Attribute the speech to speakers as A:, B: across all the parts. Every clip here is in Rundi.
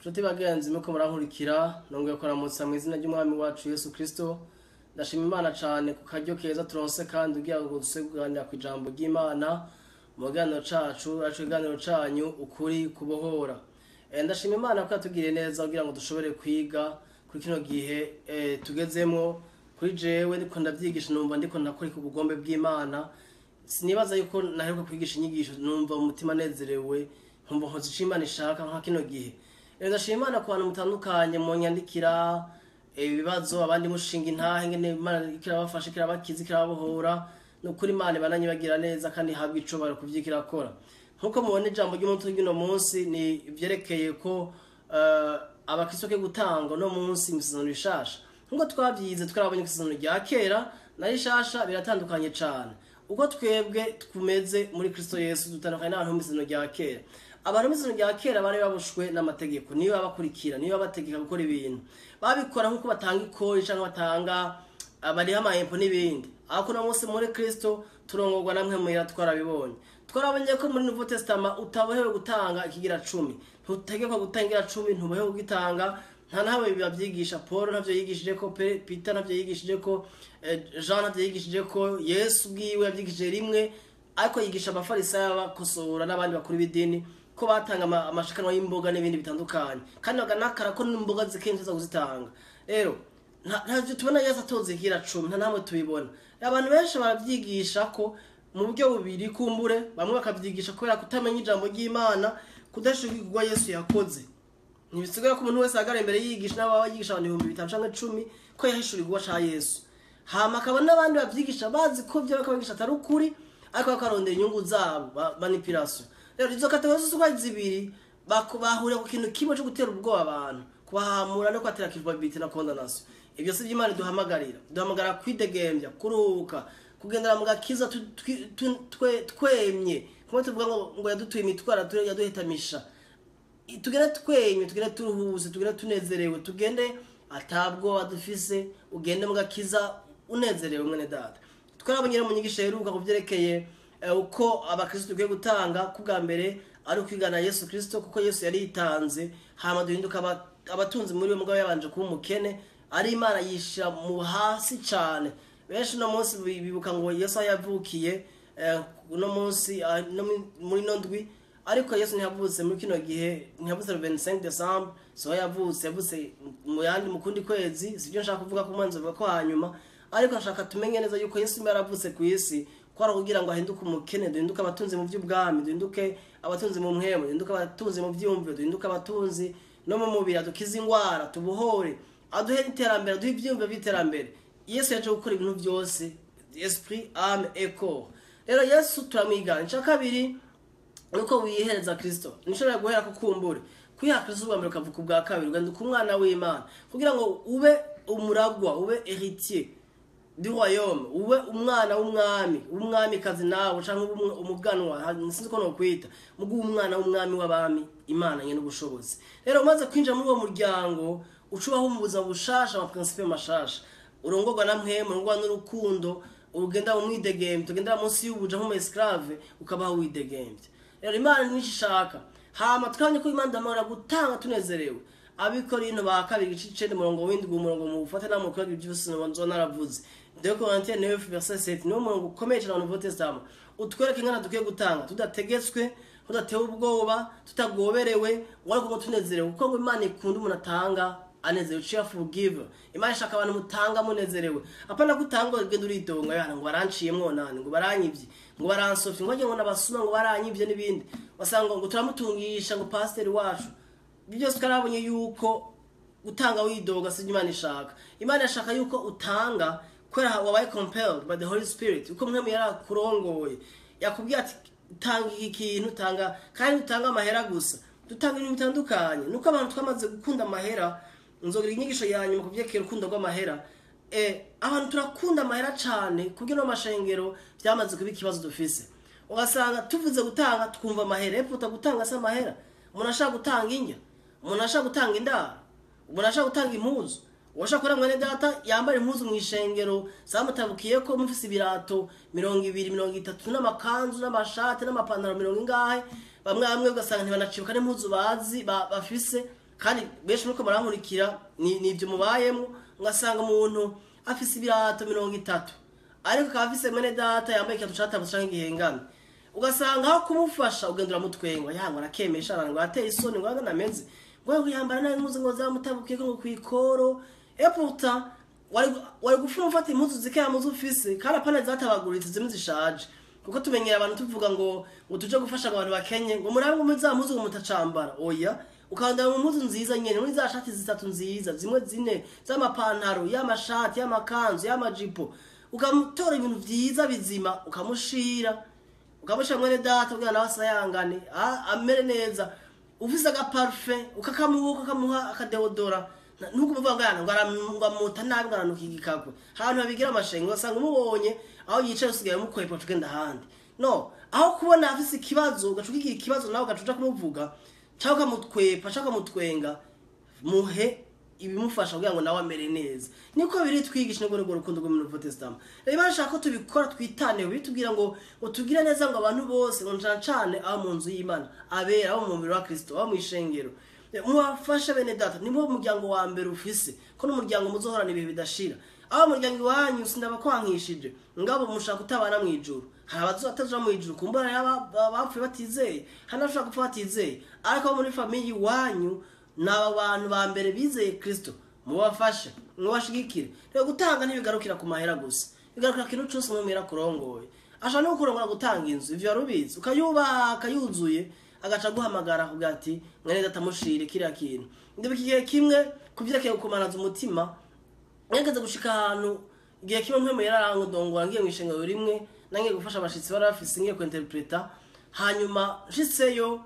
A: Nshuti bagenzi muko murankurikira, nongeye kuramutsa mu izina ry'Umwami wacu Yesu Kristo. Ndashima Imana cyane ku karyo keza turonse kandi ugira ngo duse kuganira ku ijambo ry'Imana mu kiganiro cacu, aco kiganiro canyu Ukuri Kubohora. Ndashima Imana ko yatugiriye neza kugira ngo dushobore kwiga kuri kino gihe tugezemo. Kuri jewe ndiko ndavyigisha, numva ndiko ndakora ku bugombe bw'Imana. Sinibaza yuko naheruka kwigisha inyigisho numva umutima nezerewe, nkumva nkoze ico Imana ishaka nka kino gihe. Ndashima Imana ku bantu mutandukanye munyandikira ibibazo, abandi mushinga intahe ngene Imana ikirabafasha, ikirabakiza, ikirababohora. Ni ukuri Imana ibananye bagira neza kandi ihabwa icubahiro ku vy'iko irakora. Nkuko mubona, ijambo ry'umutwe ry'uno munsi ni ivyerekeye ko abakristo ke gutanga uno munsi mu Isezerano Rishasha. Nkuko twavyize, twarabonye ko isezerano rya kera na rishasha biratandukanye cane. Uko twebwe tumeze muri Kristo Yesu dutandukanye n'abantu mu isezerano rya kera. Abantu mu isezerano rya kera bari baboshwe n'amategeko, niyo babakurikira, niyo babategeka gukora ibintu, babikora nk'uko batanga ikori cyangwa batanga, bariha ama impôts n'ibindi. Ariko uno munsi muri Kristo turongorwa namwe muhira. Twarabibonye, twarabonye ko muri Nouveau Testament utabohewe gutanga ikigira cumi, ntutegekwa gutanga ikigira cumi, ntubohewe kugitanga. Nta nahamwe bibabyigisha. Paul ntavyo yigishije ko, Peter ntavyo yigishije ko, Jean ntavyo yigishije ko. Yesu ubwiwe yabyigishije rimwe, ariko yigisha abafarisayo, bakosora n'abandi bakuru b'idini ko batanga amashikanwa y'imboga n'ibindi bitandukanye, kandi baganakara ko n'imboga zikenshi zo kuzitanga. Rero ntavyo tubona Yesu atoza ikigira cumi, nta namwe tubibona. Abantu benshi baravyigisha ko mu buryo bubiri kumbure. Bamwe bakavyigisha kubera kutamenya ijambo ry'Imana, kudashika igikorwa Yesu yakoze. Ntibisigura ko umuntu wese ahagarara imbere yigisha, n'ababa yigisha abantu 5000 canke 10, ko yahishurirwa ca Yesu. Hama akaba n'abandi bavyigisha bazi ko ivyo bariko bigisha atari ukuri, ariko bakarondera inyungu zabo, manipulation. Rero izo catégories zose uko ari zibiri bahurira ku kintu kimwe cyo gutera ubwoba abantu, kubahamura no kubatera culpabilité na condamnation. Ibyo si Imana duhamagarira. Duhamagara kwidegembya, kuruhuka, kugendera mu gakiza twemye, kumwe tuvuga ngo yadutuye imitwaro, yaduhetamisha. Tugende twemye, tugende turuhuse, tugende tunezerewe, tugende atabwoba dufise. Ugende mu gakiza unezerewe, mwene data. Twarabonye rero mu nyigisho iheruka ku byerekeye uko abakristo dukwiye gutanga. Ku bwa mbere ari ukwigana Yesu Kristo, kuko Yesu yari yitanze, hama duhinduka abatunzi muri we. Mugabo yabanje kuba umukene, ari Imana yishira mu hasi cane. Benshi uno munsi bibuka ngo Yesu aho yavukiye uno munsi, no muri no ndwi, ariko Yesu ntiyavutse muri kino gihe, ntiyavutse le 25 décembre, so yavutse, yavutse mu yandi, mu kundi kwezi. Sibyo nshaka kuvuga ko mwanzo vuga ko hanyuma, ariko nshaka tumenye neza yuko Yesu yaravutse ku isi ko ari kugira ngo ahinduke umukene, duhinduke abatunzi mu by'ubwami, duhinduke abatunzi mu mpwemu, duhinduke abatunzi mu byumviro, duhinduke abatunzi no mu mubiri, adukize ingwara, tubuhore, aduhe iterambere, aduhe ibyumviro by'iterambere. Yesu yaje gukora ibintu byose, esprit, âme et corps. Rero Yesu turamwigana. Icya kabiri nuko wihereza Kristo. Nishobora guhera ko kumbure kwiha Kristo ubwa mbere, ukavuka ubwa kabiri, ugahinduka umwana w'Imana, kugira ngo ube umuragwa, ube héritier du royaume, ube umwana w'umwami, w'umwamikazi nawe, canke ube umuganwa, sinzi ko nokwita mugu, umwana w'umwami w'abami, Imana nyene ubushobozi. Rero umaze kwinjira muri uwo muryango, ucubaho mu buzima bushasha, ama principes mashasha, urongorwa na mpwemu, urongorwa n'urukundo, ugenda mu mwidegembyo, ugendera munsi y'ubuja nk'umu esclave, ukabaho widegembye. Rero Imana nyinshi ishaka. Hama twabonye ko Imana damara gutanga tunezerewe. Abikorinto ba kabiri igice 9, umurongo w'7, umurongo mu bufate namwe kuri ibyo byose nzo naravuze. 2 Corinthiens 9 verset 7 niwo murongo ukomeye cyane mu Nouveau Testament, utwereke ingana dukwiye gutanga tudategetswe, tudatewe ubwoba, tutagoberewe, wari kuko tunezerewe, kuko ngo Imana ikunda umuntu atanga anezerewe, cheerful giver. Imana ishaka abantu mutanga munezerewe, apana gutanga ugenda uritonga yana ngo baranciyemwo nani, ngo baranyivye, ngo baransofye, ngo ngo nabasuma, ngo baranyivye n'ibindi. Wasanga ngo turamutungisha, ngo pasiteri wacu. Ibyo byose twarabonye yuko gutanga widoga si Imana ishaka. Imana ishaka yuko utanga kubera wabaye compelled by the Holy Spirit, uko mpwemu yarakurongoye, yakubwiye ati tanga iki kintu, tanga. Kandi utanga amahera gusa, dutanga ibintu bitandukanye. Nuko abantu twamaze gukunda amahera. Nzogira inyigisho ya nyuma ku vyerekeye urukundo rw'amahera. Abantu turakunda amahera cane kubwo no mashengero byamaze kuba ikibazo dufise. Ugasanga tuvuze gutanga twumva amahera, epfo gutanga se amahera. Umuntu ashaka gutanga indya, umuntu ashaka gutanga indaro, umuntu ashaka gutanga impuzu. Uwashaka kureba mwene data yambara impuzu mu ishengero zamutabukiye ko mufise ibirato 20, 30, n'amakanzu n'amashati n'amapantaro mirongo ingahe. Bamwe bamwe ugasanga ntibanacibuka n'impuzu bazi bafise. Kandi benshi muriko murankurikira ni ibyo mubayemo, ugasanga umuntu afise ibirato 30 ariko akaba afise mwene data yambaye ikintu catabutse canke gihengamye, ugasanga aho kumufasha ugenda uramutwenga, yangwa arakemesha ngo ateye isoni, ngo angana ameze, ngo yambara nabi impuzu ngo zamutabukiyeko ngo kwikoro. Et pourtant wari gufuma ufata impuzu zikeya muzo ufise, kandi apana zatabaguritse, zimwe zishaje, kuko tumenyera abantu tuvuga ngo tuje gufasha abantu bakenye, ngo murabe ngo muri za mpuzu ngo mutacambara. Oya, ukanda mu mpuzu nziza nyene, muri za shati zitatu nziza, zimwe zine z'amapantaro, y'amashati, y'amakanzu, y'amajipo, ukamutora ibintu vyiza bizima, ukamushira mwene data kugira nawe asayangane, amere neza. Ufise agaparufe ukakamuha, ukamuha akadeodora, nuko umuvuga ngo ngo amuta nabi, ngo aranuka igikagwe. Ahantu babigira amashengo ugasanga umubonye aho yicaye usigaye umukwepa ugenda ahandi. No aho kubona afise ikibazo ugaca ukigira ikibazo nawe ugaca uja kumuvuga cyangwa ukamutwepa cyangwa ukamutwenga, muhe ibimufasha kugira ngo nawe amere neza. Niko biri twigisha nibwo nibwo rukundo rwo muri Nouveau Testament. Rero Imana ishaka ko tubikora twitaneho, bitubwira ngo tugire neza ngo abantu bose, ngo cane cane abo mu nzu y'Imana, abera abo mu mubiri wa Kristo, abo mu ishengero, mubafashe bene data. Nibo muryango wa mbere ufise, ko n'umuryango muzohorana ibihe bidashira. Abo muryango iwanyu sindabakwankishije, ngabo mushaka kutabana mu ijuru. Hari abataja mu ijuru kumbura bapfuye batizeye, hari n'abashaka gupfa batizeye, ariko muri famille iwanyu n'aba bantu ba mbere bizeye Kristo, mubafashe, mubashigikire. Rero gutanga ntibigarukira ku mahera gusa, bigarukira kintu cyose mwemera kurongoye. Ashaka no kurongora gutanga inzu, ivyo warubizi, ukayubaka yuzuye, agaca guhamagara kugira ati mwene data mushire kiriya kintu. Ndibuka igihe kimwe kuvyerekeye gukomanaza umutima, nageze gushika ahantu igihe kimwe mpwemu yararangondongora ngiye mw'ishengero rimwe, nangiye gufasha abashitsi bari bafise, ngiye kuinterpreta. Hanyuma nshitseyo,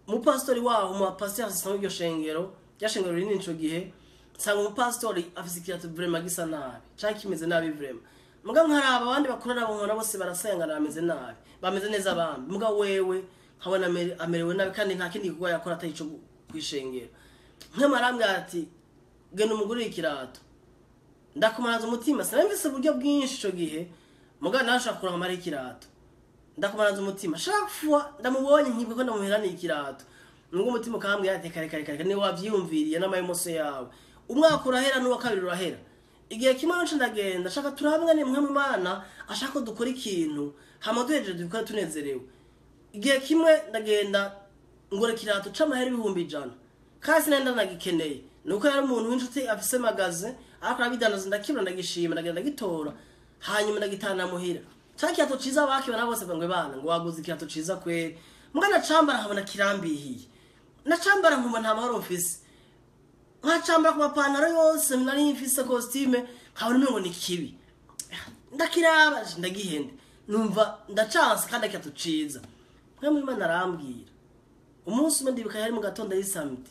A: umupasitori waho, umupasitori afise iryo shengero, rya shengero rinini ico gihe, nsanga umupasitori afise ikirato vraiment gisa nabi, canke kimeze nabi vraiment. Muga nkaraba abandi bakora nabo nkabona bose barasengana bameze nabi, bameze neza abandi, muga wewe nkabona amerewe nabi, kandi nta kindi gikorwa yakora atari ico kwishengero. Nk'amarambwira ati genda umugurire ikirato. Ndakumaraza umutima, sinamvise uburyo bwinshi ico gihe, muga nashaka kuronka amara ikirato. Ndakumaraza umutima, chaque fois ndamubonye nkibuka ko ndamuheraniye ikirato. Nubwo umutima ukambwira ati kare kare kare, ni wavyiyumviriye n'amayemoso yawe. Umwaka urahera n'uwa kabiri urahera. Igihe kimwe nce ndagenda shaka turahamwe ni mwe Imana ashaka ko dukora ikintu, hama duhejeje dukora tunezerewe. Igihe kimwe ndagenda ngora ikirato c'amahera 100,000, kandi sinenda nagikeneye. Nuko yari umuntu w'inshuti afise magaze, ariko arabidandaza, ndakibura ndagishima, ndagenda ndagitora, hanyuma ndagitana muhira. Ca kirato ciza bakibona bose ngo bana ngo waguze ikirato ciza kweri. Muga nacambara nkabona kirambihiye, nacambara nkumva nta mahoro mfise, nkacambara ku mapantaro yose nari mfise costume nkabona umengo ni kibi. Ndakiraba ndagihende, numva ndacanse kandi ikirato ciza. Mwe Imana arambwira umunsi umwe, ndibuka yari mu gatondo y'isamedi,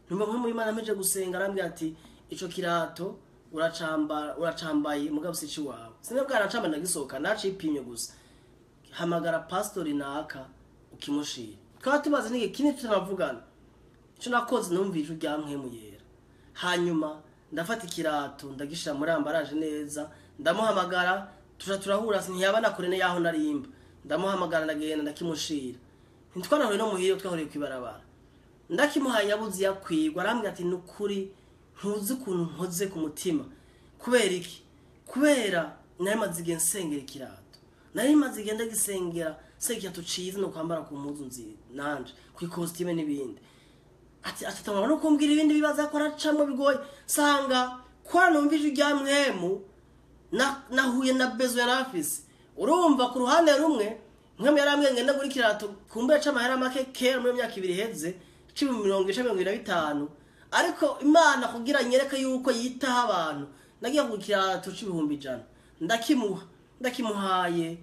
A: numva mwe Imana ameje gusenga arambwira ati ico kirato uracambara, uracambaye mugabo si ciwawe. Sinabwa aracamba ndagisohoka, nacipimye gusa. Hamagara pastori naka ukimushira. Twaba tumaze nige kini tunavugana. Ico nakoze numva ijwi rya mpwemu yera. Hanyuma ndafata ikirato ndagishira muri ambaraje neza, ndamuhamagara tuja turahura, ntiyabana kure ne yaho narimba. Ndamuhamagara ndagenda ndakimushira. Ntitwanahuye no muhira, twahuriye kwibarabara. Ndakimuhaye yabuze yakwigwa, arambwira ati nukuri ntuzi ukuntu nkoze ku mutima. Kubera iki? Kubera nari maze igihe nsengera ikirato, nari maze igihe ndagisengera ikirato ciza no kwambara ku mpuzu nziza nanje ku costume n'ibindi. Ati atatangwa no kumbwira ibindi bibaza ko aracamwe bigoye, sanga kwa numva ijwi rya mwemu nahuye na bezo yari afise. Urumva ku ruhande rumwe mwemu yarambwiye ngenda gura ikirato kumbe c'amahera make kera muri myaka ibiri iheze 10,075, ariko Imana kugira nyereke yuko yitaho abantu, nagiye kugura ikirato c'100,000 ndakimuha, ndakimuhaye.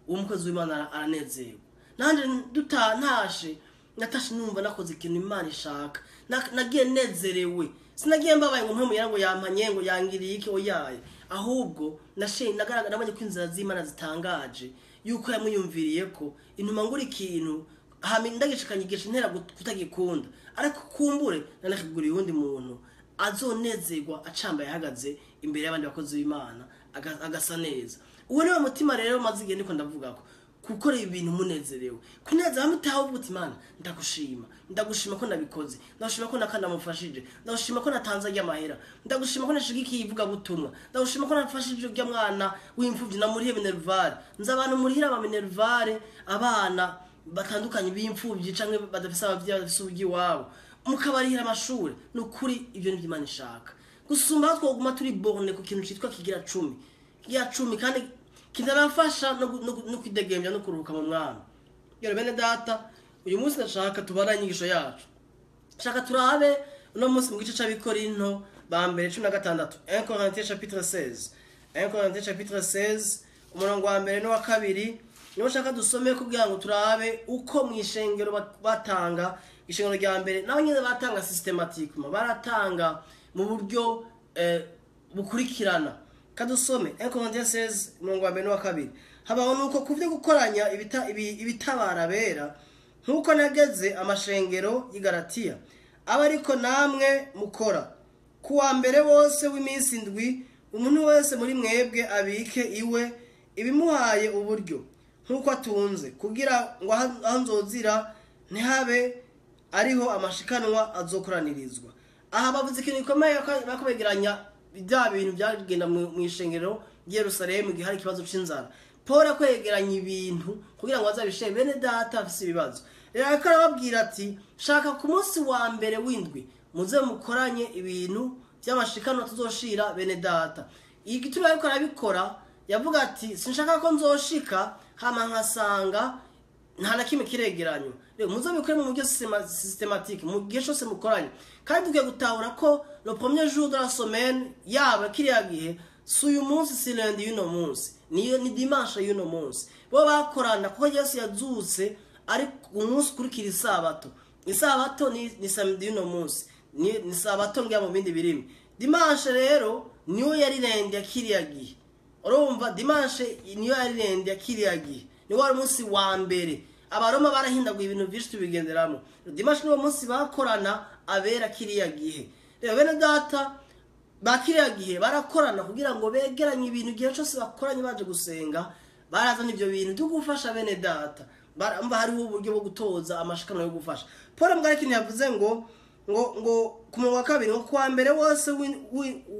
A: Umukozi w'Imana aranezerwa. Nanje ntashe natashe numva nakoze ikintu Imana ishaka, nagiye nezerewe, sinagiye mbabaye ngo mpemu ngo yampanye ngo yangiriye iki, oyaye. Ahubwo nagaragara nabonye ko inzira z'Imana zitangaje, yuko yamuyumviriye ko intuma ngura ikintu hama ndagishikanyigisha intera kutagikunda, ariko kumbure nanakiguriye uwundi muntu azonezerwa acambaye ahagaze imbere y'abandi bakozi b'Imana agasa neza. Uwo niwe mutima rero maze igihe ndiko ndavuga ko Gukora ibintu munezerewe, kunezera mutaho uvuga uti: "Imana, ndagushima, ndagushima ko nabikoze, ndagushima ko nakanamufashije, ndagushima ko natanze ajya amahera, ndagushima ko nashigikiye ivugabutumwa, ndagushima ko nafashije ujya mwana w'imfuvyi, namuriye minerval." Nzi abantu murihira ama minerval abana batandukanye b'imfuvyi canke badafise abavyeyi, badafise uburyo iwabo, mukabarihira amashuri. Ni ukuri, ivyo nivyo Imana ishaka gusumba aho twoguma turi borné ku kintu citwa kigira cumi, kigira cumi, kandi kinarafasha no kwidegembya no kuruhuka mu Mwami. Yero bene data, uyu munsi ndashaka tubara inyigisho yacu. Shaka turabe uno munsi mu gice c'Abikorinto ba mbere 16, 1 Corinthiens chapitre 16, 1 Corinthiens chapitre 16, umurongo wa mbere n'uwa kabiri niwo nshaka dusome, kugira ngo turabe uko mu ishengero batanga. Ishengero rya mbere nabo nyene batanga systématiquement, baratanga mu buryo bukurikirana. Kadusome 1 Corinthiens 16, umurongo wa mbere n'uwa kabiri. Habaho nuko kuvyo gukoranya ibitabara bera, nk'uko nageze amashengero y'i Galatiya, aba ariko namwe mukora. Ku wa mbere wose w'iminsi indwi, umuntu wese muri mwebwe abike iwe ibimuhaye uburyo nk'uko atunze, kugira ngo aho nzozira ntihabe ariho amashikanwa azokoranirizwa. Aha bavuze ikintu gikomeye, bariko begeranya bya bintu byagenda mu ishengero ry'i Yerusalemu igihe hari ikibazo c'inzara. Paul akwegeranya ibintu kugira ngo azabishe bene data afise ibibazo. Rero ariko arababwira ati: "Shaka ku munsi wa mbere w'indwi muze mukoranye ibintu by'amashikanwa tuzoshira bene data." Igituma ariko arabikora, yavuga ati: "Sinshaka ko nzoshika hama nkasanga nta na kimwe kiregeranywa." Rero muze bikore mu buryo systématique mu gihe cyose mukoranye. Kandi dukwiye gutahura ko le premier jour de la semaine yaba kiriya gihe si uyu munsi, si lundi y'uno munsi, niyo ni dimanche y'uno munsi bo bakorana, kuko Yesu yazutse ari umunsi ukurikira isabato. Isabato ni samedi y'uno munsi, ni sabato ngira mu bindi birimi. Dimanche rero niyo yari lundi ya kiriya gihe. Urumva, dimanche niyo yari lundi ya kiriya gihe, niwo wari umunsi wa mbere. Abaroma barahindaguye ibintu byinshi tubigenderamo. Dimanche niwo munsi bakorana abera kiriya gihe. Rero bene data ba kiriya gihe barakorana kugira ngo begeranye ibintu. Igihe cyose bakoranye baje gusenga, barazana ibyo bintu byo gufasha bene data. Mba hariho uburyo bwo gutoza amashikano yo gufasha. Paul mbwa ikintu yavuze ngo ku murongo wa kabiri, ngo kuwa mbere wose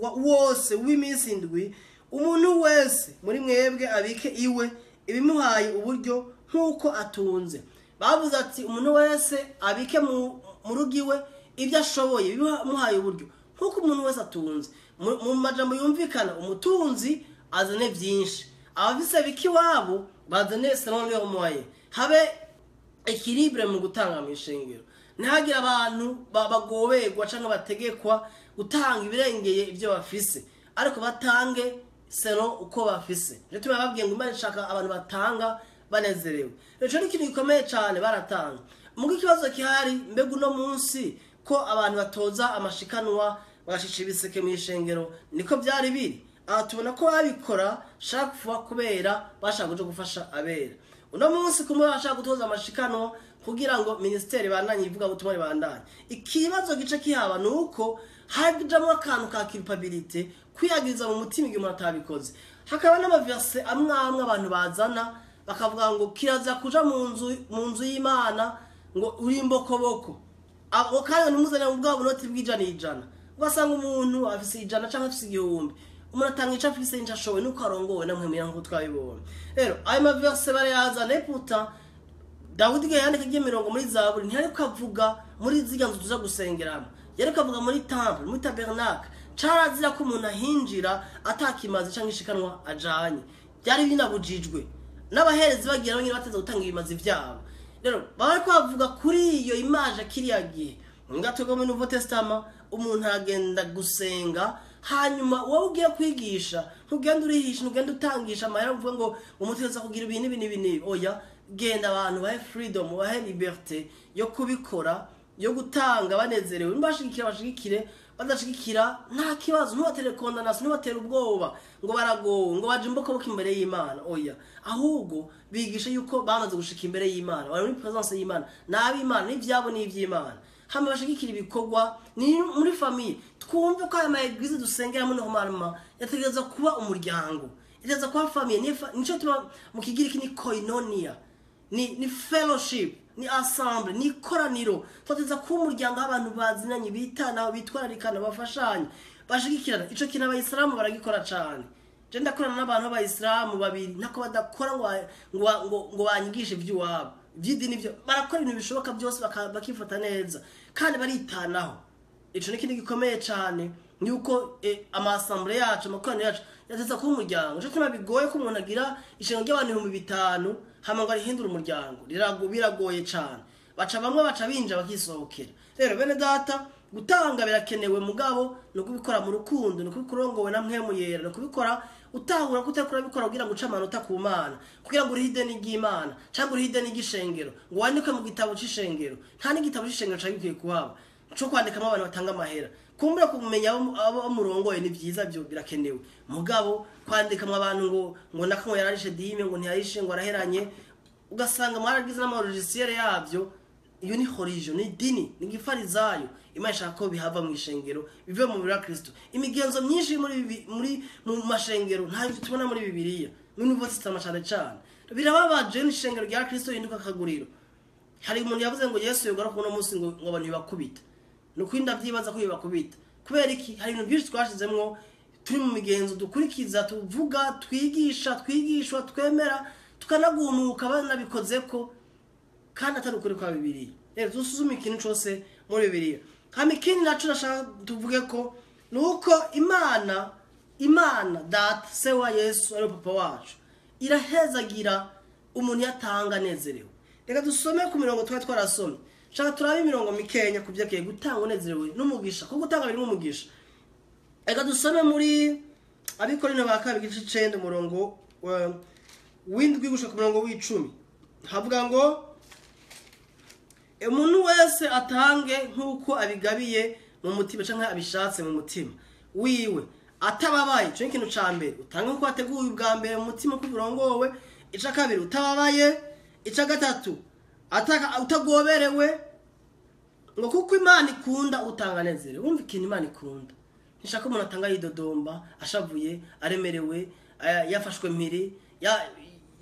A: wose w'iminsi indwi, umuntu wese muri mwebwe abike iwe ibimuhaye uburyo nk'uko atunze. Bavuze ati umuntu wese abike mu rugo iwe ibyo ashoboye, bimuhaye uburyo nk'uko umuntu wese atunze. Mu majambo yumvikana, umutunzi azane byinshi, abafise bike iwabo bazane selon leur moyen. Habe équilibre mu gutanga mu ishengero, ntihagire abantu bagoberwa cyangwa bategekwa gutanga ibirengeye ibyo bafise, ariko batange selon uko bafise. Rero tubababwiye ngo Imana ishaka abantu batanga banezerewe. Rero ni ikintu gikomeye cyane, baratanga. Mugo ikibazo gihari, mbega uno munsi ko abantu batoza amashikanwa, bagashisha ibiseke mu ishengero, niko byari biri? Aha tubona ko babikora chaque fois kubera bashaka kuja gufasha abera. Uno munsi kumwe bashaka gutoza amashikanwa kugira ngo ministère bandanye, ivuga butumwa ribandanye. Ikibazo gice kihaba ni uko hajamwo akantu ka culpabilité, kwiyagiriza mu mutima igihe umuntu atabikoze. Hakaba n'ama versets amwe amwe abantu bazana bakavuga ngo kiraza kuja mu nzu y'Imana ngo uri imbokoboko, abo kandi ntimuzane bwa bunoti bw'ijana ijana. Ugasanga umuntu afise 100 cyangwa afise 1000. Umuntu atanga ico afise n'ico ashoboye, nuko arongowe namwe mwira nkuko twabibonye. Rero ayo ma versets barayazana. Eputa Dawudi igihe yandika iby'imirongo muri Zaburi, ntiyariko avuga muri zirya nzu tuza gusengeramo, yariko avuga muri temple, muri tabernacle. Carazira ko umuntu ahinjira atakimazi canke ishikanwa ajanye. Byari binabujijwe n'abaherezi bagira bonyine bateza gutanga ibimazi vyabo. Rero baba bariko bavuga kuri iyo image kiriya gihe. Ngatwe muri Nouveau Testament, umuntu aragenda gusenga, hanyuma wowe ugiye kwigisha ntugenda urihisha, ntugenda utangisha amahera uvuga ngo umutegeza kugira ibi n'ibi n'ibi n'ibi. Oya, genda abantu bahe freedom, bahe liberté yo kubikora, yo gutanga banezerewe. Nibashigikira bashigikire, badashigikira nta kibazo. Ntubatere condamnation, ntubatere ubwoba ngo baragowe, ngo baje imbokoboko imbere y'Imana. Oya, ahubwo bigisha yuko bamaze gushika imbere y'Imana, bari muri présence y'Imana, n'ab'Imana, n'ivyabo n'ivy'Imana. Hama bashigikira ibikorwa ni muri famille. Twumve ko aya ma églises dusengeramo normalement yategereza kuba umuryango. Iteza kuba famille, nico tuma mu Kigiriki ni koinonia, ni fellowship, ni assemble, ni ikoraniro. Twateza kuba umuryango w'abantu bazinanye, bitanaho, bitwararikana, bafashanya, bashigikirana. Ico kintu abayisilamu baragikora cane. Je ndakorana n'abantu b'abayisilamu babiri, ntako badakora ngo banyigishe ivy'iwabo, ivy'idini vyo barakora ibintu bishoboka byose, bakifata neza kandi baritanaho. Ico ni ikintu gikomeye cane, yuko ama assemblée yacu, amakoraniro yacu yateza kuba umuryango. Nico gituma bigoye ko umuntu agira ishengo ry'abantu 5000 hama ngo arihindure umuryango. Biragoye cane, baca bamwe baca binja bakisohokera. Rero bene data, gutanga birakenewe, mugabo ni ukubikora mu rukundo, ni ukubikora urongowe na Mpwemu Yera, ni ukubikora utahura ko utariko urabikora kugira ngo uce amanota ku Mana, kugira ngo urihe ideni ry'Imana cyangwa urihe ideni ry'ishengero, ngo wandikwe mu gitabo c'ishengero. Nta n'igitabo c'ishengero cari gikwiye kuhaba co kwandikamo abantu batanga amahera. Kumbura kumenya abo murongoye ni vyiza, byo birakenewe, mugabo kwandikamo abantu ngo nako yararishe dîme, ngo ntiyarishe, ngo araheranye, ugasanga mwaragize n'ama logiciel yavyo. Iyo ni religion, ni dini, ni gifarizayo. Imana ishaka ko bihava mu ishengero, bive mu mubiri wa Kristo. Imigenzo myinshi muri mu mashengero ntayo tubona muri Bibiliya, muri Nouveau Testament cane cane. Birababaje n'ishengero rya Kristo rihinduka akaguriro. Hari umuntu yavuze ngo Yesu yogaruka uno munsi ngo abantu ntibakubita. Ni ukuri ndavyibaza ko bibakubita. Kubera iki? Hari ibintu byinshi twashizemwo, turi mu migenzo dukurikiza, tuvuga, twigisha, twigishwa, twemera, tukanagumuka banabikozeko kandi atari ukuri kwa Bibiliya. Rero dusuzume ikintu cose muri Bibiliya. Hama ikindi naco nashaka tuvuge ko ni uko Imana Data, se wa Yesu, ari papa wacu, irahezagira umuntu yatanga anezerewe. Reka dusome ku mirongo twari twarasomye. Shaka turabe imirongo mikenya ku vyerekeye gutanga unezerewe n'umugisha, kuko gutanga birimo umugisha. Reka dusome muri Abakorinto ba kabiri igice 9, umurongo 7 gushika ku murongo w'10. Havuga ngo umuntu wese atange nk'uko abigabiye mu mutima canke abishatse mu mutima wiwe, atababaye. Ico ni ikintu ca mbere, utange nk'uko wateguye ubwa mbere mu mutima ko urongowe. Ica kabiri, utababaye. Ica gatatu, utagoberewe, ngo kuko Imana ikunda utanga anezerewe. Wumva ikintu Imana ikunda? Ntishaka umuntu atanga yidodomba, ashavuye, aremerewe, yafashwe mpiri,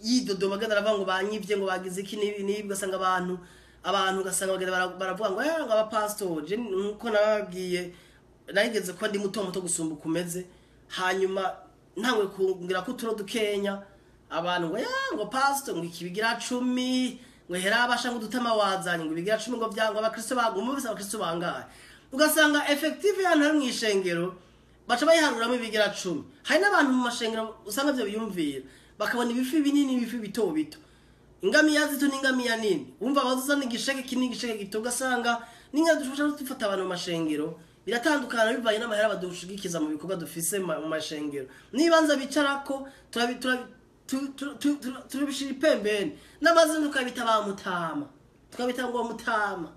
A: yidodomba, agenda aravuga ngo banyivye, ngo bagize iki n'ibi n'ibi. Ugasanga abantu ugasanga bagenda baravuga ngo abapasitori. Je nkuko nababwiye, narigeze kuba ndi muto muto gusumba uko umeze, hanyuma ntangwe kumbwira ko uturo dukenya, abantu ngo pastor, ngo ikibigira 10, ngo hera abasha, ngo udutama wazanye, ngo ibigira 10, ngo byangwa abakristo baguma bose, abakristo bangahe? Ugasanga effective y'ahantu hari mw'ishengero baca bayiharuramo ibigira 10. Hari n'abantu mu mashengero usanga ivyo biyumvira, bakabona ibifi binini n'ibifi bito bito, ingamiya zito n'ingamiya nini. Wumva bazuzana igisheke kinini, igisheke gito. Ugasanga n'inka dushobora dufata abantu mu mashengero biratandukana bivanye n'amahera badushigikiza mu bikorwa dufise mu mashengero, n'ibanza bicarako turabishira ipembeni, n'amazina tukabita ba mutama, tukabita ngo mutama,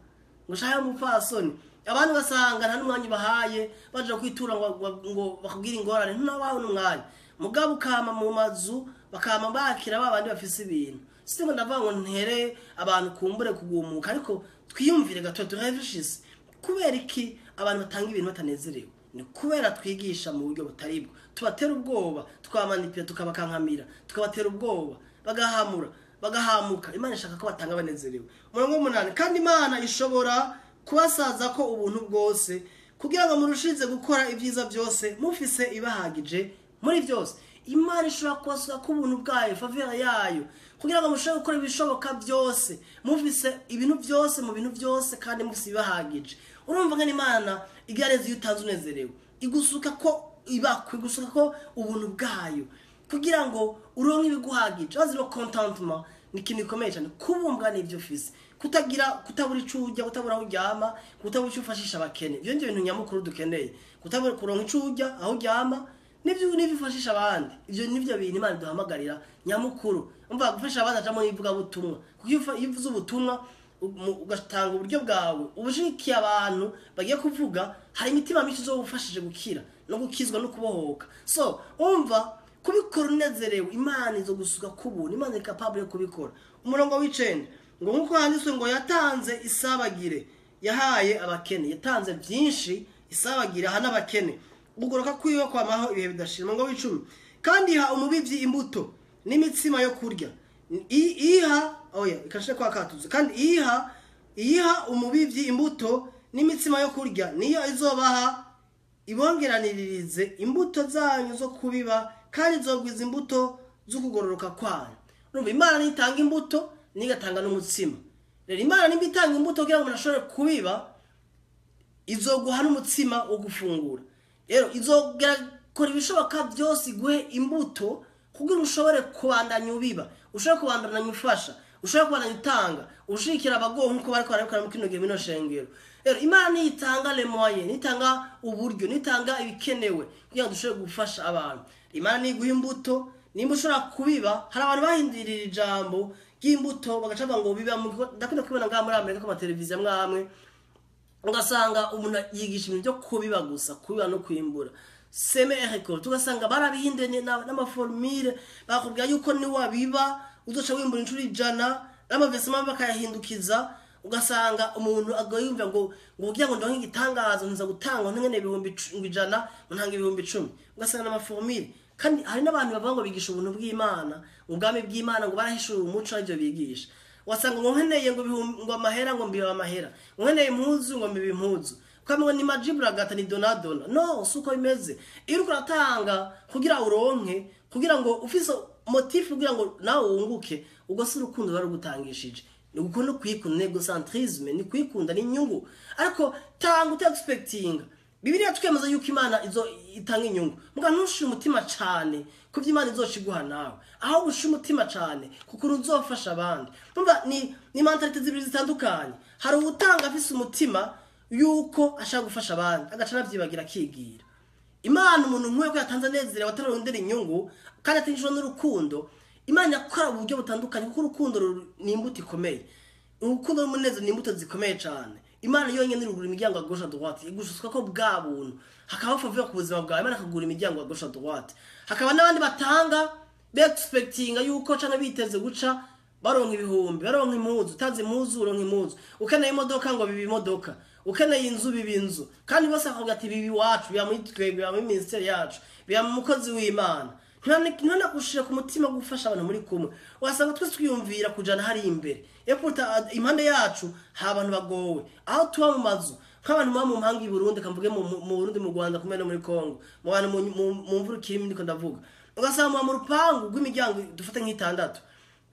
A: ngo shahe umupfasoni. Abantu ugasanga nta n'umwanya bahaye baje kwitura ngo bakubwire ingorane, ntunabaho n'umwanya. Mugabo ukama mu mazu bakama bakira ba bandi bafise ibintu. Singo ndavuga ngo ntere abantu kumbure kugumuka, ariko twiyumvire gato, turevishise. Kubera iki abantu batanga ibintu batanezerewe? Ni kubera twigisha mu buryo butaribwo, tubatera ubwoba, tukabamanipira, tukabakankamira, tukabatera ubwoba, bagahamura, bagahamuka. Imana ishaka ko batanga banezerewe. Umurongo w'umunani: kandi Imana ishobora kubasaza ko ubuntu bwose, kugira ngo murushize gukora ibyiza byose, mufise ibahagije muri byose. Imana ishobora kubasuka ko ubuntu bwayo, faveur yayo, kugira ngo mushobore gukora ibishoboka byose, mufise ibintu byose mu bintu byose, kandi mufise ibahagije. Urumva ngene Imana igareze iyo utanze unezerewe, igusuka ko ibakwe, igusuka ko ubuntu bwayo, kugira ngo uronke ibiguhagije. Wazi no contentement ni ikintu gikomeye cyane, kubumbwa n'ibyo ufise, kutagira, kutabura ico urya, kutabura aho uryama, kutabura ico ufashisha abakene. Ivyo nivyo bintu nyamukuru dukeneye: kutabura kuronka ico urya, aho uryama, n'ivyo ufashisha abandi. Ivyo nivyo bintu Imana iduhamagarira nyamukuru. Umva, gufasha abandi ajamo n'ivugabutumwa, kuko iyo uvuze ubutumwa, ugatanga uburyo bwawe, ubushigikiye abantu bagiye kuvuga, hari imitima myinshi izogufashije gukira no gukizwa no kubohoka. So umva, kubikora unezerewe, Imana izo gusuka kubuntu. Imana iri capable yo kubikora. Umurongo w'9 ngo nkuko handitswe ngo yatanze isabagire, yahaye abakene, yatanze byinshi isabagire aha n'abakene, ugoroka kwiwe kwamaho ibihe bidashira. Umurongo w'10: Kandi iha umubivyi imbuto n'imitsima yo kurya. Iha oya ikashe kwa katuzo. Kandi iha umubivyi imbuto n'imitsima yo kurya, niyo izobaha ibongeraniririze imbuto zanyu zo kubiba, kandi izogwiza imbuto z'ukugororoka kwanyu. Urumva Imana nitanga imbuto nigatanga n'umutsima. Rero Imana nimba itanga imbuto kugira ngo umuntu ashobore kubiba, izoguha n'umutsima wo gufungura. Rero izogera ibishoboka byose iguhe imbuto kugira ushobore kubandanya ubiba, ushobore kubandanya ufasha, ushobore kubandanya utanga, ushikira abagowe nkuko bariko barabikora mu kino gihe mino shengero. Rero Imana nitanga les moyens, nitanga uburyo, nitanga ibikenewe kugira ngo dushobore gufasha abantu. Imana niguha imbuto, nimba ushobora kubiba. Hari abantu bahindirira ijambo ry'imbuto bagaca bavuga ngo biba mu, ndakunda kubibona ngaha muri Amerika ku mateleviziyo amwe, ugasanga umuntu yigisha ibintu byo kubiba gusa, kubiba no kwimbura, semer et récolter. Ugasanga barabihinduye n'amaformule, bakubwira yuko niwabiba uzoca wimbura inshuro 100, n'amaversement bakayahindukiza. Ugasanga umuntu agoye yumva ngo kugira ngo ndonke igitangazo nza gutanga nkene 100,000, ngo ntanga 10,000. Ugasanga n'amaformule. Kandi hari n'abantu bavuga ngo bigisha ubuntu bw'Imana, ubwami bw'Imana, ngo barahishura umuco arivyo bigisha. Wasanga ngo nkeneye ngo ibihumbi, ngo amahera, ngo mbiba amahera, ngo nkeneye impuzu, ngo mbiba impuzu, ukamenya ni majibura gata ni donadona. No, si uko bimeze. Iyo uriko uratanga kugira uronke, kugira ngo ufise motif kugira ngo nawe wunguke, ubwo si urukundo bari rugutangishije. Ni ukuntu kwikunda, ni egocentrisme, ni kwikunda, ni inyungu. Ariko tanga uta expecting. Bibiliya twemeza yuko Imana izo itanga inyungu. Muga ntushire umutima cane ku byo Imana izoshiguha nawe, aho ushire umutima cane kuko uzofasha abandi. Umva ni mentality zibiri zitandukanye. Hari utanga afise umutima yuko ashaka gufasha abandi, agaca navyibagira akigira. Imana umuntu nk'uyo ko yatanze anezerewe atararondera inyungu kandi atingishwa n'urukundo, Imana yakora uburyo butandukanye, kuko urukundo ni imbuto ikomeye. Urukundo n'umunezero ni imbuto zikomeye cane. Imana yonyene irugura imiryango ya gauche à droite, igushuswa ko bwa buntu, hakaba faveur ku buzima bwawe. Imana akagura imiryango ya gauche à droite. Hakaba n'abandi batanga be expectinga yuko canke biteze guca baronka ibihumbi, baronka impuzu. Utazi impuzu uronka impuzu, ukeneye imodoka ngo biba imodoka, ukeneye inzu biba inzu. Kandi bose bakavuga ati biba iwacu, biba muri twebwe, biba muri ministeri yacu, biba mu mukozi w'Imana. Ntibanagushira ku mutima gufasha abantu muri kumwe. Wasanga twese twiyumvira kujana hari imbere, eputa impande yacu hari abantu bagowe, aho tuba mu mazu nk'abantu muba mu mpanga i Burundi, kamvuge mu Burundi, mu Rwanda, kumwe no muri Kongo, mu bantu mu mvura ikirimi ndiko ndavuga. Ugasanga muba mu rupangu rw'imiryango dufate nk'itandatu,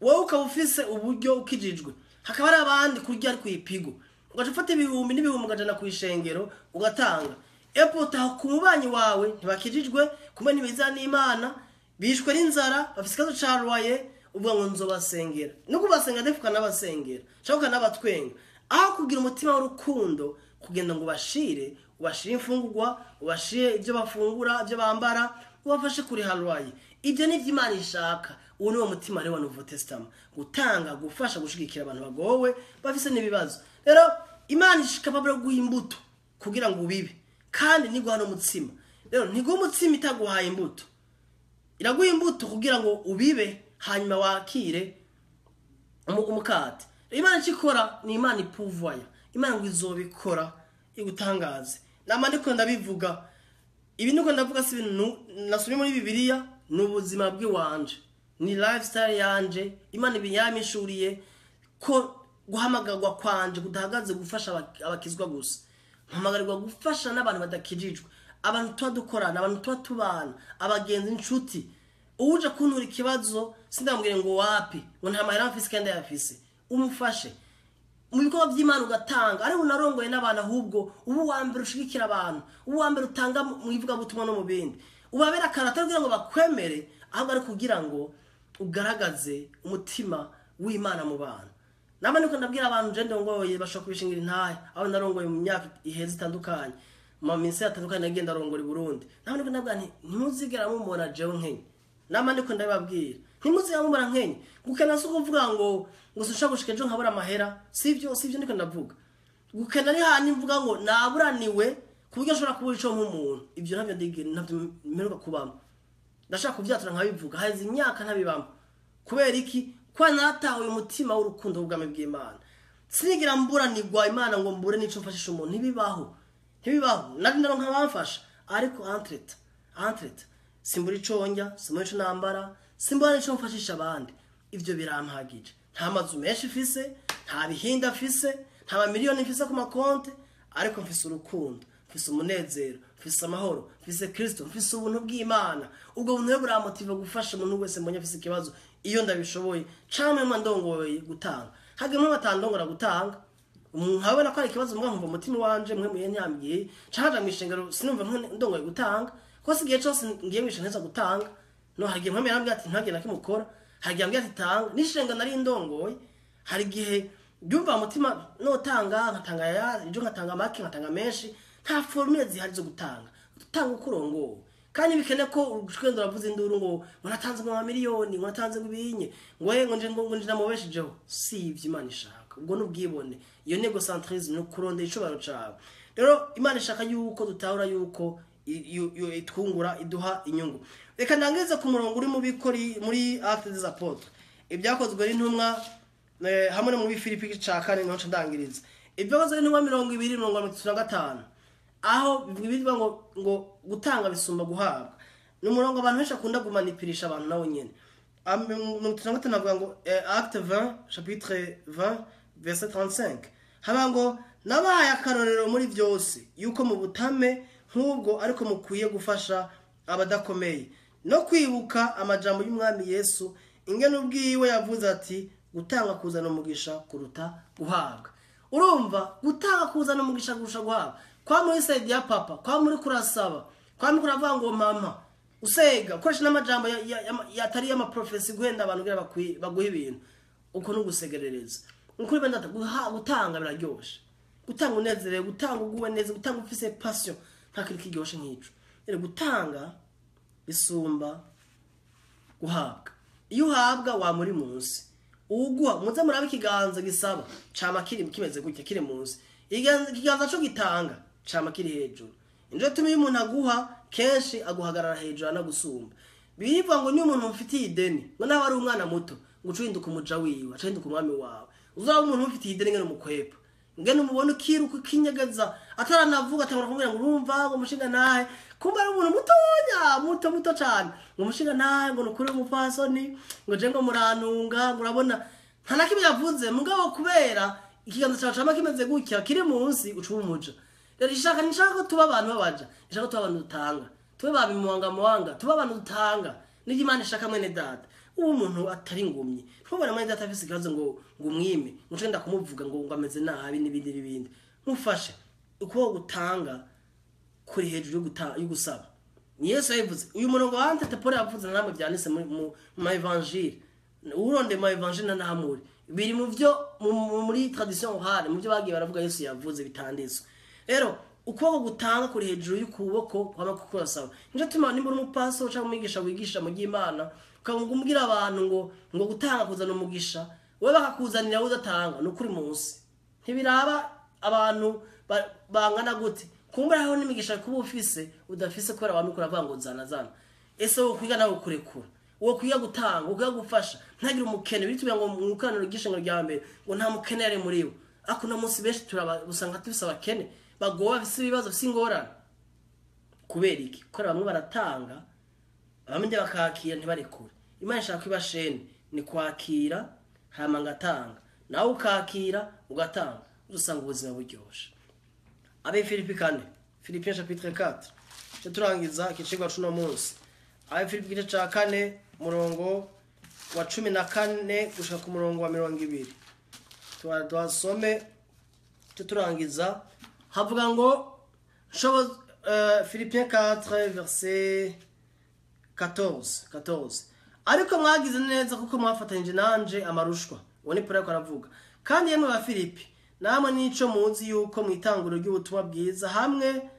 A: wowe ukaba ufise uburyo ukijijwe, hakaba hari abandi kurya ari kw'ipigo, ugaca ufata ibihumbi n'ibihumbi ugajana kw'ishengero ugatanga. Eputa ku mubanyi wawe ntibakijijwe, kumwe ntibizana n'Imana, bishwe n'inzara, bafise ikibazo ca loyer, uvuga ngo nzobasengera. No kubasenga ndefu ukanabasengera, canke ukanabatwenga. Aho kugira umutima w'urukundo, kugenda ngo ubashire, ubashire imfungurwa, ubashire ibyo bafungura, ibyo bambara, ubafashe kuriha loyer. Ibyo ni ivyo Imana ishaka. Uwo ni wo mutima rero wa Nouveau Testament, gutanga, gufasha, gushigikira abantu bagowe bafise n'ibibazo. Rero Imana ishaka guha imbuto kugira ngo ubibe, kandi niguha n'umutsima. Rero ntiguha umutsima itaguhaye imbuto, iraguha imbuto kugira ngo ubibe, hanyuma wakire umukate. Imana ikikora ni Imana ipuvaya. Imana ngo izobikora igutangaze. Nama ndiko ndabivuga, ibi ndiko ndavuga si ibintu nasomye muri Bibiliya, ni ubuzima bw'iwanje, ni lifestyle yanje. Imana ibiyamishuriye ko guhamagarwa kwanje kudahagaze gufasha abakizwa gusa, mpamagarirwa gufasha n'abantu badakijijwe, abantu tuba dukorana, abantu tuba tubana, abagenzi, inshuti. Uje kuntura ikibazo sindamubwire ngo wapi, ngo nta mahera mfise kandi yafise, umufashe mu bikorwa by'Imana ugatanga. Ariko unarongoye n'abantu, ahubwo ubu wa mbere ushigikira abantu, ubu wa mbere utanga mu ivugabutumwa no mu bindi, ubabera akarata kugira ngo bakwemere, ahubwo ari kugira ngo ugaragaze umutima w'Imana mu bantu. Nama niko ndabwira abantu je ndongoye bashobora kubishingira intahe, aho narongoye mu myaka iheze itandukanye, mu minsi atandukanye nagiye ndarongora i Burundi. Nama niko ndabwira nti ntimuzigera mumubona jewe nkenye. Nama ndiko ndababwira ntimuzigera mumubona nkenye. Gukena si ukuvuga ngo sinshobora gushika ejo nkabura amahera, sivyo, sivyo ndiko ndavuga. Gukena ni handi mvuga ngo naburaniwe ku buryo nshobora kubura ico nk'umuntu. Ivyo ntavyo ndigera, ntavyo mperuka kubamo. Ndashaka kuvyatura nkabivuga, haheze imyaka ntabibamo. Kubera iki? Kwa natahuye umutima w'urukundo w'ubwami bw'Imana. Sinigira mburanirwa Imana ngo mbure n'ico mfashisha umuntu, ntibibaho. Ntibibaho. Nari ndaronka abamfasha, ariko entreta. Simbura ico ndya, simbura ico nambara, simbura n'ico mfashisha abandi. Ivyo birampagije. Nta mazu menshi mfise, nta bihinda mfise, nta mamiliyoni mfise ku makonte, ariko mfise urukundo, mfise umunezero, mfise amahoro, mfise Kristo, mfise ubuntu bw'Imana. Ubwo buntu rero buramotiva gufasha umuntu wese mbonye afise ikibazo iyo ndabishoboye, canke mba ndongoye gutanga. Hage mwe batandongora gutanga, nkabona ko ari ikibazo, mbwa nkumva umutima wanje mwe muye ntiyambwiye, canke nja mw'ishengero sinumva ndongoye gutanga, kuko si igihe cose ngiye mw'ishengero nza gutanga. No hari igihe mpamwe yarambwiye ati ntagire na kimwe ukora, hari igihe ambwiye ati tanga, n'ishenga nari ndongoye, hari igihe byumva umutima notanga, nkatanga ya ejo, nkatanga make, nkatanga menshi. Nta formule zihari zo gutanga, utanga uko urongowe. Kandi bikene ko ushwenda uravuza induru ngo natanze ngo miliyoni, ngo natanze ngo ibinye, ngo ngo nje ngo nje namubeshejeho. Si ivyo Imana ishaka. Ubwo n'ubwibone, iyo ni egocentrism, no kurondera icubahiro cawe. Rero Imana ishaka yuko dutahura yuko itwungura, iduha inyungu. Reka ndangize ku murongo uri mu bikori muri Actes des Apôtres, ibyakozwe n'intumwa, hamwe no mu Filipi ca 4, niho nca ndangiriza. Ibyakozwe n'intumwa 20:35, aho bivuga ngo gutanga bisumba guhabwa. Ni umurongo abantu benshi akunda gumanipirisha abantu nawo nyene. 35 avuga ngo, Acte 20, chapitre 20, verset 35, haba ngo nabahaye akarorero muri byose yuko mu butame nk'ubwo ariko mukwiye gufasha abadakomeye, no kwibuka amajambo y'Umwami Yesu, ingene ubwiwe yavuze ati gutanga kuzana umugisha kuruta guhabwa. Urumva, gutanga kuzana umugisha kurusha guhabwa. Kwa muri side ya papa, kwa muri kurasaba, kwa muri kuravuga ngo mama usega, ukoresha n'amajambo yatari y'amaprofesi guhenda abantu kugira baguhe ibintu, uko no gusegerereza. Ukuri benda gutanga biraryoshe, gutanga unezerewe, gutanga uguwe neza, gutanga ufise passion, nta kintu kiryoshe nk'ico. Rero gutanga bisumba guhabwa. Iyo uhabwa wa muri munsi, uguha muze murabe ikiganza gisaba cama kiri kimeze gutya, kiri munsi. Ikiganza co gitanga cama kiri hejuru. Injo tumi iyo umuntu aguha kenshi aguhagarara hejuru anagusumba. Bivuga ngo niyo umuntu ufitiye ideni, ngo nawe ari umwana muto, ngo uce uhinduka umuja wiwe, ace uhinduka umwami wawe. Uzaba umuntu ufitiye ideni ngene umukwepa, ngene umubona ukiruka ukinyegeza, ataranavuga atangura kumubwira ngo urumva ngo umushinga nahe, kumbe ari umuntu mutonya, muto muto cane, ngo umushinga nahe, ngo nukuri umupfasoni, ngo je ngo murantunga, ngo urabona nta na kimwe yavuze, mugabo kubera ikiganza cawe cama kimeze gutya kiri munsi, uca uba umuja. Rero ishaka nishaka ko tuba abantu babaja, ishaka ko tuba abantu dutanga, tube ba bimuhanga muhanga, tube abantu dutanga. Nibyo Imana ishaka mwene data. Ubu umuntu atari ngumye, ntubone mwene data afise ikibazo ngo umwime, ngo uce ngenda kumuvuga ngo ameze nabi n'ibindi n'ibindi. Mufashe. Ukuboko gutanga kuri hejuru yo gusaba. Ni Yesu yabivuze. Uyu murongo wa Antete Paul yavuze namwe byanditse mu ma évangile. Uronde ma évangile na nahamuri. Biri mu byo muri tradition orale, mu byo bagiye baravuga Yesu yavuze bitanditswe. Rero ukuboko gutanga kuri hejuru y'ukuboko kwama kukurasaba. Nico tuma nimba uri umupastor cyangwa umwigisha wigisha mu ry'Imana, ukamubwira abantu ngo gutanga kuzana umugisha, wewe bakakuzanira udatanga, ni ukuri munsi. Ntibiraba abantu bangana gute. Kumbura aho n'imigisha kuba ufise udafise kubera abantu kuravuga ngo zana zana. Ese wowe kwiga nawe kurekura, wowe kwiga gutanga, wowe kwiga gufasha, ntagire umukene. Bitubira ngo mu ikoraniro ry'ishengero rya mbere ngo nta mukene yari muri bo. Ariko uno munsi benshi turaba usanga tufise abakene bagowe, bafise ibibazo, bafise ingorane. Kubera iki? Kubera bamwe baratanga, abandi bakakira ntibarekure. Imana ishaka ko iba shene, ni kwakira hama ngatanga, nawe ukakira ugatanga, uzosanga ubuzima buryoshe. Abe Filipi 4, Philippiens chapitre 4. Cyo turangiza ikicigwa cuno munsi. Abe Filipi igice ca 4 murongo wa 14 gushika ku murongo wa 20. Twasome cyo turangiza, havuga ngo Philippiens 4 verset 14. Ariko mwagize neza kuko mwafatanyije nanje amarushwa. Uwo ni Paul ariko aravuga. Kandi yemwe ba Filipi, namwe nico muzi yuko mwitanguro ry'ubutumwa bwiza hamwe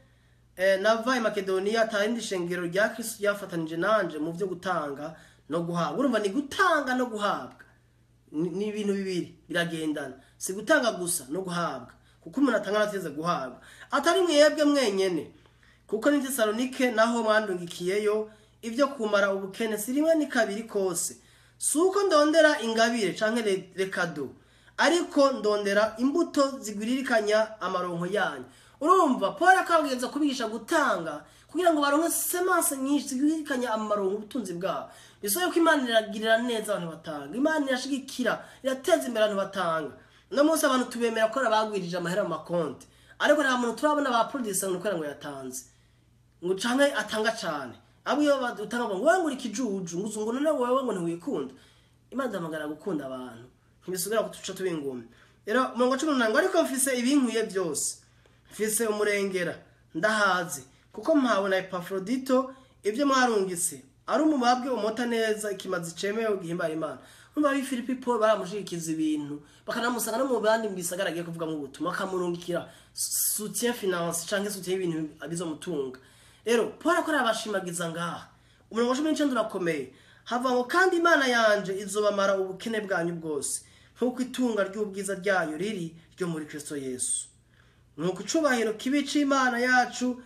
A: nava i Makedoniya atarindi shengero rya Kristo ryafatanije nanje mu byo gutanga no guhabwa. Urumva ni gutanga no guhabwa. Ni ibintu bibiri biragendana. Si gutanga gusa no guhabwa, kuko umuntu atanga ateze guhabwa. Atari mwebwe mwenyene, kuko ni Tesalonike naho mwandungikiyeyo ibyo kumara ubukene si rimwe ni kabiri kose. Suko ndondera ingabire canke rekado, ariko ndondera imbuto zigwiririkanya amaronko yanyu. Urumva Paul akabwiza kubigisha gutanga kugira ngo baronke semence nyinshi zigwikanya amaronko ubutunzi bwabo. Bisoye ko Imana iragirira neza abantu batanga, Imana irashigikira, irateza imbere abantu batanga. No munsi abantu tubemera ko abagwirije amahera mu makonti, ariko nta muntu turabona ba producer ngo ngo yatanze ngo canke atanga cane. Abo iyo utanga ngo wewe nguri kijuju ngo none wewe ngo ntiwikunda. Imana damagara gukunda abantu, ntibisubira kutuca tubingumye. Rero mu ngo 18 ngo ariko mfise ibinkuye byose, mfise umurengera ndahazi, kuko mpawe na Epafrodito ibyo mwarungitse ari umubabwe umota neza ikimazi cemewe gihimbara Imana. Urumva abi Filipi Paul baramushikiza ibintu bakanamusanga no mu bandi mbisagara agiye kuvuga mu butumwa, akamurungikira soutien finance canke soutien ibintu abizomutunga. Rero Paul akora abashimagiza ngaha. Umurongo 19 urakomeye, hava ngo kandi Imana yanje izobamara ubukene bwanyu bwose nkuko itunga ry'ubwiza ryayo riri ryo muri Kristo Yesu. Nuko icubahiro kibi c'Imana yacu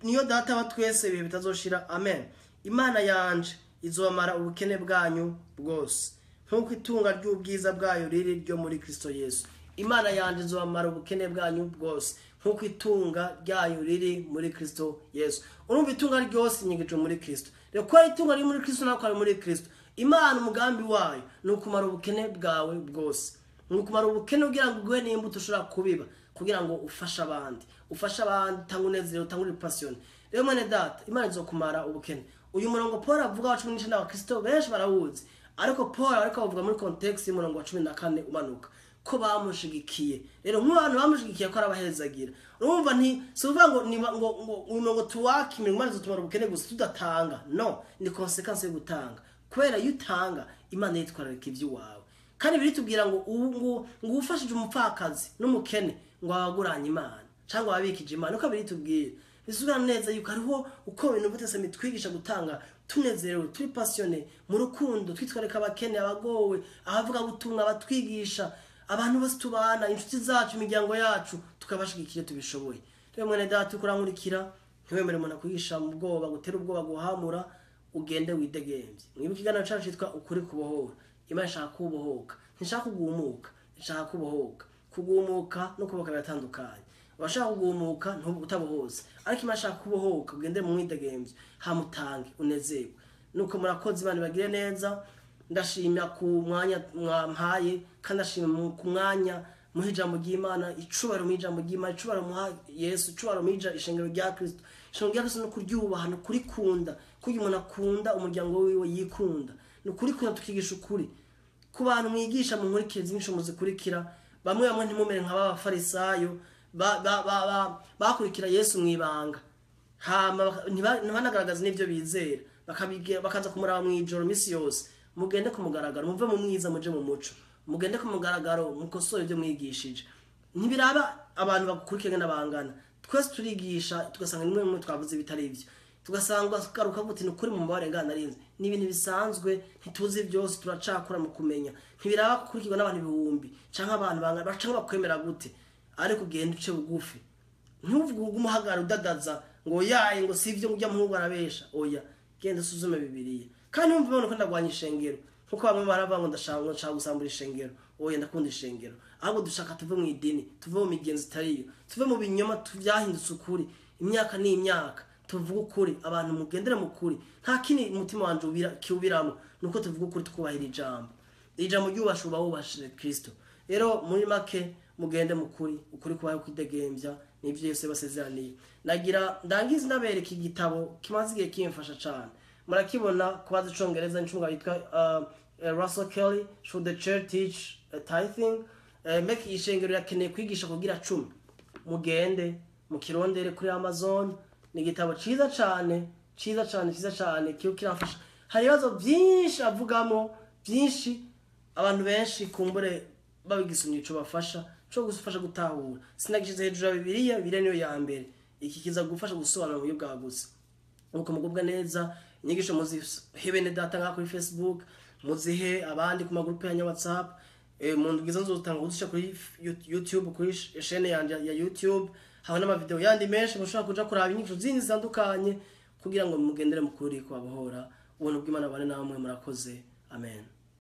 A: niyo data wa twese ibihe bitazoshira. Amen. Imana yanje izobamara ubukene bwanyu bwose nkuko itunga ry'ubwiza bwayo riri ryo muri Kristo Yesu. Imana yanje izobamara ubukene bwanyu bwose nkuko itunga ryayo riri muri Kristo Yesu. Urumva itunga ryose nyigije muri Kristo. Rero ko itunga riri muri Kristo nako ari muri Kristo. Imana umugambi wayo ni ukumara ubukene bwawe bwose, ni ukumara ubukene kugira ngo uguhe n'imbuto ushobora kubiba kugira ngo ufashe abandi, ufashe abandi, utanga unezero, utanga passion. Rero mwene data, Imana izokumara ubukene. Uyu murongo Paul avuga wa 19 abakristo benshi barawuzi, ariko Paul ariko avuga muri context y'umurongo wa 14 umanuka ko bamushigikiye. Rero nk'abantu bamushigikiye ko arabahezagira. Urumva nti si uvuga ngo ni ngo uyu murongo tuwakimira Imana izotumara ubukene gusa tudatanga. No, ni consequence yo gutanga. Kubera iyo utanga Imana yitwararika iby'iwawe. Kandi biritubwira ngo ngo ufashije umupfakazi n'umukene ngo abaguranye Imana cyangwa ababikije Imana. Uko biritubwira bisubira neza yuko hariho uko ibintu byose mitwigisha gutanga tunezerewe, turi passionné mu rukundo, twitwareka abakene, abagowe, abavuga butumwa, abatwigisha, abantu bose tubana, inshuti zacu, imiryango yacu, tukabashigikira tubishoboye. Rero mwene data ukurankurikira, ntiwemere umuntu akwigisha mu bwoba, gutera ubwoba, guhamura, ugende widegemvye. Mwibuke ikiganiro cacu citwa Ukuri Kubohora. Imana ishaka kubohoka, ntishaka kugumuka, ishaka kubohoka. Kugumuka no kubohoka biratandukanye. Urashaka kugumuka utabohoze, ariko Imana ishaka kubohoka ugende mu mwidegemvye, hamutange unezerwe. Nuko murakoze, Imana ibagire neza. Ndashimira ku mwanya mwampaye, kandi ndashimira ku mwanya muha ijambo ry'Imana, icubahiro mu ijambo ry'Imana, icubahiro muha Yesu, icubahiro mu ishengero rya Kristo. Ishengero rya Kristo ni ukuryubaha, ni ukurikunda, kuko umuntu akunda umuryango wiwe yikunda, ni ukurikunda tukigisha ukuri. Ku bantu mwigisha mu nkurikire zinshi muzikurikira, bamwe bamwe ntimumere nka b'abafarisayo bakurikira Yesu mwibanga, hama ntibanagaragaza n'ivyo bizera, bakaza kumuraba mw'ijoro misi yose. Mugende kumugaragaro, muve mu mwiza muje mu muco, mugende kumugaragaro mukosore ibyo mwigishije. Ntibiraba abantu bagukurikira n'abangana, twese turigisha tugasanga nimwe mwe twavuze bitari ivyo, tugasanga garuka guti ni ukuri mu mubare ngana narinze. Ni ibintu bisanzwe, ntituzi byose, turacakura mu kumenya. Ntibiraba gukurikirwa n'abantu ibihumbi canke abantu bangana bacanke bakwemera gute, ariko ugenda uce bugufi, ntuvuge umuhagara udadaza ngo yaye ngo sivyo ngo ujya muhungu arabesha. Oya, genda usuzume Bibiliya. Kandi umva ubona ko ndagwanya ishengero, nkuko bamwe baravuga ngo ndashaka gusambura ishengero. Oya, ndakunda ishengero, ahubwo dushaka tuve mu idini, tuve mu migenzo itariyo, tuve mu binyoma byahindutse ukuri. Imyaka ni imyaka, tuvuge ukuri, abantu mugendere mu kuri. Nta kindi umutima wanje kiubiramo nuko tuvuge ukuri, tukubahira ijambo. Ijambo ryubasha uba wubashije Kristo. Rero muri make mugende mu kuri, ukuri kubaho kwidegembya nivyo Yesu basezeraniye. Nagira ndangize ndabereka igitabo kimaze igihe kimfasha cane. Murakibona kubaza icongereza ncunga yitwa Russell Kelly, Should the Church Teach Tithing? Make ishengero rirakeneye kwigisha kugira 10. Mugende mukirondere kuri Amazon. Ni igitabo ciza cane, ciza cane, ciza cane, kiyo kiramfasha. Hari ibibazo byinshi avugamo, byinshi abantu benshi kumbure babigisomye ico bafasha, cyo gufasha gutahura. Sinagishize hejuru ya Bibiliya, Bibiliya niyo ya mbere. Iki kiza gufasha gusobanura mu buryo bwagutse. Nuko mugubwa neza, inyigisho muzihe bene data nka kuri Facebook, muzihe abandi ku magrupe ya WhatsApp, mu ndwi nzotanga udusha kuri YouTube, kuri chaîne yanje ya YouTube, haba n'amavideo yandi menshi mushobora kuja kuraba inyigisho zindi zitandukanye kugira ngo mugendere mu kuri kwabohora. Ubuntu bw'Imana bane namwe, murakoze. Amen.